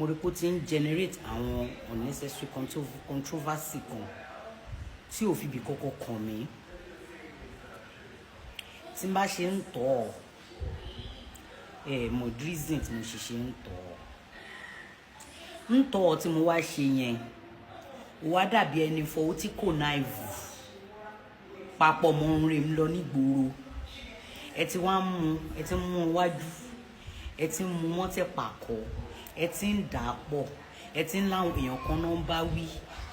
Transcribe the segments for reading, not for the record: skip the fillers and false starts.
Mo rí pé ó ti ń generate àwọn unnecessary controversy kan tí ò fi ibì kọ́kọ́ kàn mí. Tí n bá ṣe ń tọ́ ọ, ẹ mọ̀ reason tí mo ṣe ń tọ́ ọ. Ń tọ́ ọ tí mo wá ṣe yẹn, ó wá dàbí ẹni fọwọ́ tí kò náà ìvù papọ̀ mọ́ ń rìn lọ nígboro. Ẹ ti wá ń mú, ẹ ti ń mú wájú, ẹ ti ń mú mọ́tẹ̀ pàkọ́, ẹ ti ń dà á pọ̀, ẹ ti ń láwọn èèyàn kan náà ń bá wí,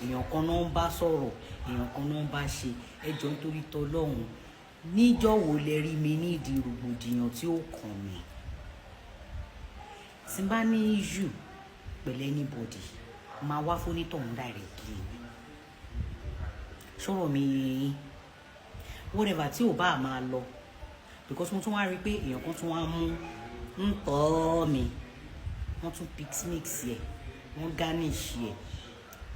èèyàn kan náà ń bá sọ̀rọ̀, èèyàn kan náà ń bá ṣe. Ẹ jọ, nítorí tọlọ́hun, níjọ́ wo lẹ rí mi nídìí rògbòdìyàn tí ó kàn mí? Tí n bá ní issue pẹ̀lú anybody, máa wá fónítọ̀hún directly. Sọ̀rọ̀ mi yé yín? Whatever tí ò bá máa lọ, because mo tún wá rí i pé èèyàn kan tún wá mú ń tọ́ mi, wọ́n tún pick mix ẹ̀, wọ́n garnish ẹ̀,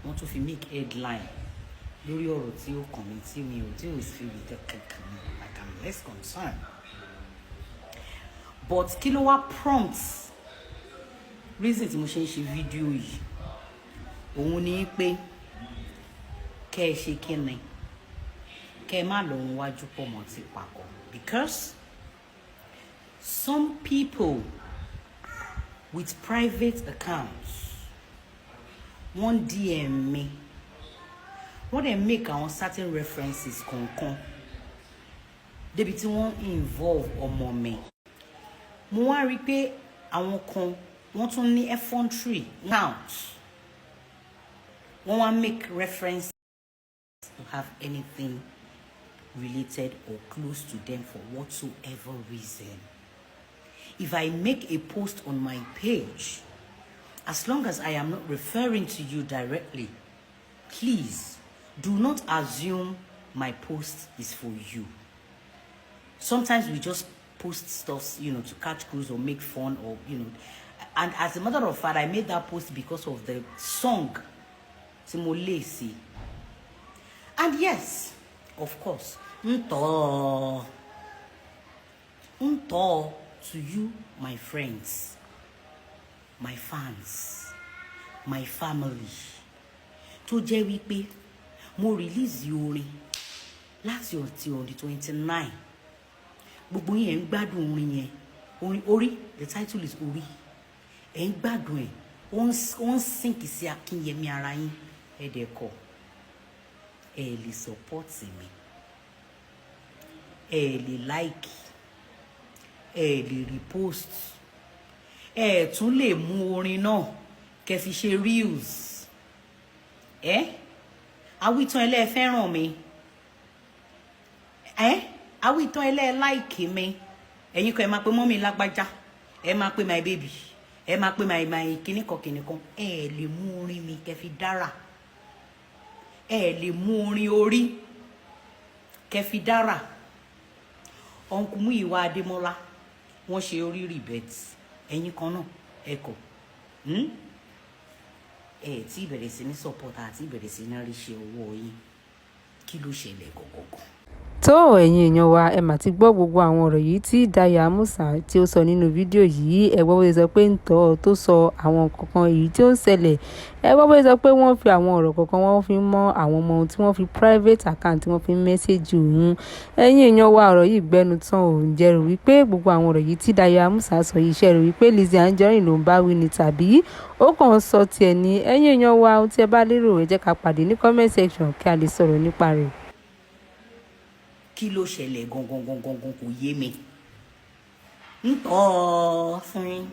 wọ́n tún fi make headline lórí ọ̀rọ̀ tí ó kàn mí, tí mi ò tí ò fi ibi kankan mi, like I'm less concerned. But kí ló wá prompt reason tí mo ṣe ń ṣe fídíò yìí? Òun ni pé kẹ́ ẹ ṣe kí ni, kẹ́ ẹ má lọ ohun wájú pọ̀ mọ́ ti papọ̀, because some people with private accounts, wọ́n DM mi, wọ́n dẹ̀ make àwọn certain references kọ̀ọ̀kan débi tí wọ́n involve ọmọ mi. Mo wá rí i pé àwọn kan, wọ́n tún ní effrontery account, wọ́n wá make reference to have anything related or close to them for whatsoever reason. If I make a post on my page, as long as I am not referring to you directly, please do not assume my post is for you. Sometimes we just post stuff to catch cruise or make fun or. And as a matter of fact, I made that post because of the song tí mo lè sí. And yes, of course, ntọ́ ntọ́ to you, my friends, my fans, my family, tó jẹ́ wípé mo release orin láti ọtí on the 29, gbogbo yẹn ń gbádùn orin yẹn, orin Orí, the title is Orí. Ẹ̀ ń gbádùn ẹ̀, ó ń sink sí akínyẹmí ara yín. Ẹ̀ dẹ̀ kọ̀, ẹ̀ lè support mi, ẹ̀ lè like, ẹ̀ lè repost, ẹ̀ tún lè mú orin náà kẹ́ fi ṣe reels. Ẹ̀ awítán ẹlẹ́ fẹ́ràn mi, ẹ̀ awítán ẹlẹ́ like mi. Ẹ̀yin kan, ẹ máa pe mummy lágbájá, ẹ máa pe my baby, ẹ máa pe my kíníkan kíníkan. Ẹ lè mú orin mi kẹ́ fi dára, ẹ lè mú orin Orí kẹ́ fi dára. Uncle Múyìwá Adémọ́lá, wọ́n ṣe orí rebet. Ẹ̀yin kan náà, ẹ kọ̀, Ẹ tí ìbẹ̀rẹ̀ sí ní support àti ìbẹ̀rẹ̀ sí ní ríṣẹ́ ọwọ́ yín. Kí ló ṣẹlẹ̀ gọ̀gọ̀gọ̀? Tó, ẹ̀yin èèyàn wa, ẹ mà ti gbọ́ gbogbo àwọn ọ̀rọ̀ yìí tí Dayọ̀ Amusa tí ó sọ nínú fídíò yìí. Ẹ gbọ́ bó ṣe sọ pé ń tọ́ tó sọ àwọn kankan èyí tí ó ń ṣẹlẹ̀. Ẹ gbọ́ bó ṣe sọ pé wọ́n fi àwọn ọ̀rọ̀ kọ̀ọ̀kan, wọ́n fi mọ́ àwọn ọmọ tí wọ́n fi private account tí wọ́n fi ń message òun. Ẹ̀yin èèyàn wa, ọ̀rọ̀ yìí gbẹnu tán ò. Ǹjẹ́ rò wípé gbogbo àwọn ọ̀rọ̀ yìí tí Dayọ̀ Amusa sọ yìí, ṣe rò wípé Lizzy Anjorin ló ń bá wí ni, tàbí ó kàn ń sọ tiẹ̀ ní? Ẹ̀yin èèyàn wa, ohun tí ẹ bá lérò, ẹ jẹ́ ká pàdé ní comment section kí a lè sọ̀rọ̀ nípa rẹ̀. Kí ló ṣẹlẹ̀ gangan gangan gan? Kò yé mi. Ń tọ́ fún yín.